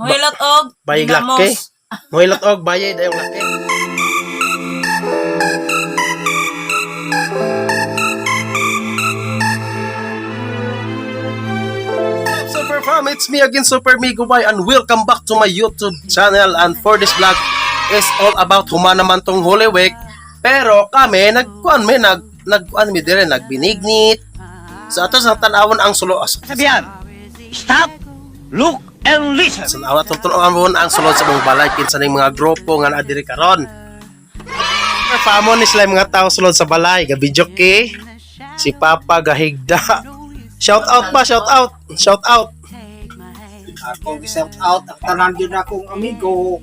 Mohilot og Bayig ginamos. laki. Mohilot og bayay dayong laki. What's up, Super Fam? It's me again, Super Migo Bay, and welcome back to my YouTube channel. And for this vlog is all about huma naman tong Holy Week. Pero kami, nagkuan mi, nagkuan mi dire, nagbinignit. So ato sa tan-awon ang sulo. Sabihan, stop, look, and listen. Sa awa tutunoan ang sulod sa mong balay kinsa ning mga grupo nga naa diri karon. Famon ni sila yung mga tao sulod sa balay, gabi ke si Papa gahigda. Shout out pa, shout out, shout out. Ako gi-shout out ang tanan gyud akong amigo.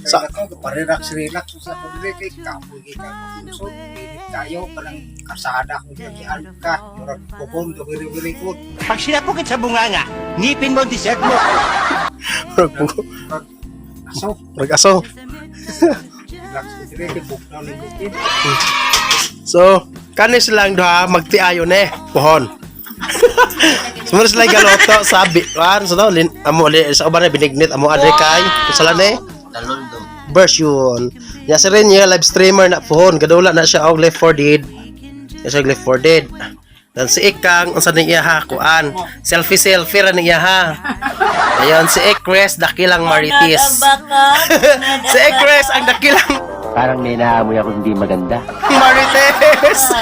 Sa- Sa ako parelax relax sa akong diri kay kapoy kay ka. So dili tayo kanang kasada kung gian ka murag kubon do wiri-wiri ko. Pag sinapukit sa bunganga, ngipin mo ang dessert mo. Murag Murag aso, murag aso. relax ko diri kay bugnaw ni bukid. So, kani silang duha magtiayon eh, pohon. Sumuro sila galoto sa kan so daw lin, amo li, sa uban na binignit amo adre kay sala ni version. Ya si rin niya live streamer na pohon gadula na siya og Left 4 Dead. Ya siya og Left 4 Dead. Dan si Ikang unsa ning iya ha kuan. Selfie selfie ra ning iya ha. Ayon si Ikres dakilang Marites. Si Ikres ang dakilang Parang may naamoy ako hindi maganda. Marites.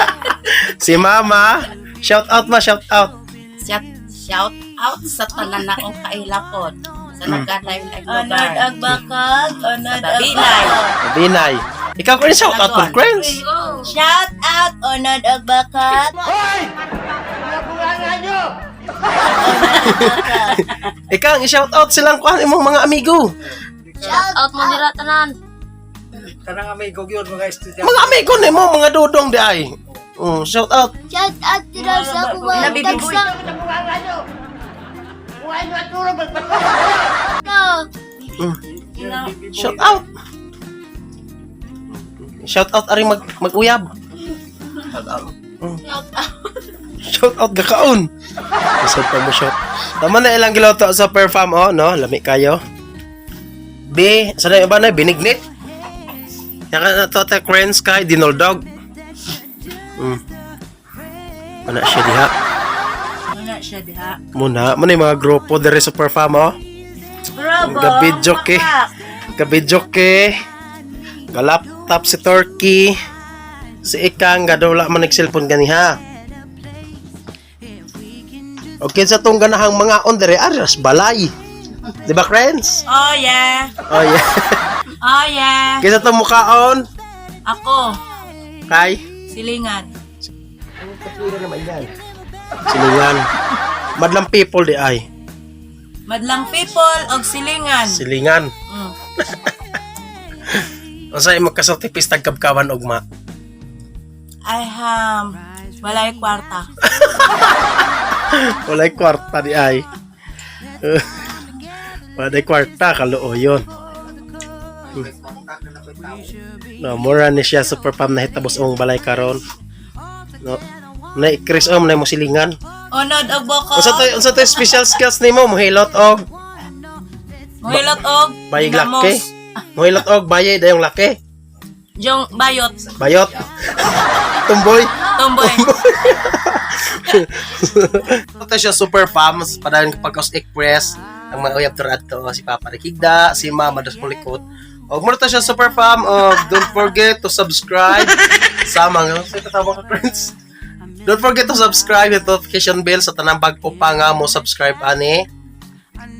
Si Mama, shout out ma, shout out. Shout, shout out sa tanan na akong kailapon sa nagkalain-laing Onod lugar. og bakag, onod Sa og Binay. bakag. Binay. Ikaw ko rin shout out po, friends. Shout out onod og bakag. Hoy! Mga bunganga nyo! Ikaw ang i-shout out silang kuan imong mga amigo. Shout out mo nila tanan. Kanang amigo gyud mga estudyante. Mga amigo nimo, mga dudong di ay. Oh, shout out. Shout out dira sa akong mga Nabibigoy. tagsang Sa bunganga nyo! Buhay nyo at tulog, ko. Shout out. Shout out aring mag-uyab. Shout out. Shout out gakaon. Isod pa mo shout. Tama na ilang giloto sa perfam oh, no? Lami kayo. B, sa na iba na binignit. Yaka na to te friends kay dinoldog. Ana siya diha. Muna siya diha. Muna, muna yung mga grupo diri sa perfam oh. Bravo. Gabidyo ke. Gabidyo ke. Galaptop si Turkey. Si Ikang gadawla man nag-cellphone ganiha. Okay sa tong ganahang mga on dere aras balay. Di ba, friends? Oh yeah. Oh yeah. Oh yeah. Kinsa tong mukaon Ako, kay silingan. silingan. Madlang people di ay. Madlang people og silingan. Silingan. Unsa imong kasulti pistag kabkawan ugma? I ham walay kwarta. Walay kwarta di ay. Walay kwarta kaluo yun. No, mura ni siya super pam nahitabos ang balay karon. No. Na Chris om na mo silingan. Onod og boko. Unsa to special skills nimo mohilot og Mohilot og bayig ginamos. laki? Mohilot og bayay dayong laki. Jong bayot. Bayot. Tumboy. Tomboy. Ito siya super fam padayon kapag os express ang mga uyab turad to si Papa Rikigda, si Mama dos Mulikot. Og muna to siya super fam og don't forget to subscribe sa mga sa katawa ka friends. Don't forget to subscribe with notification bell sa tanang bag-o pa nga mo subscribe ani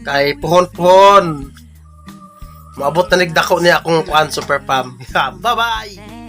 kay puhon-puhon. Maabot na nigdako niya akong kuan super fam. Bye-bye.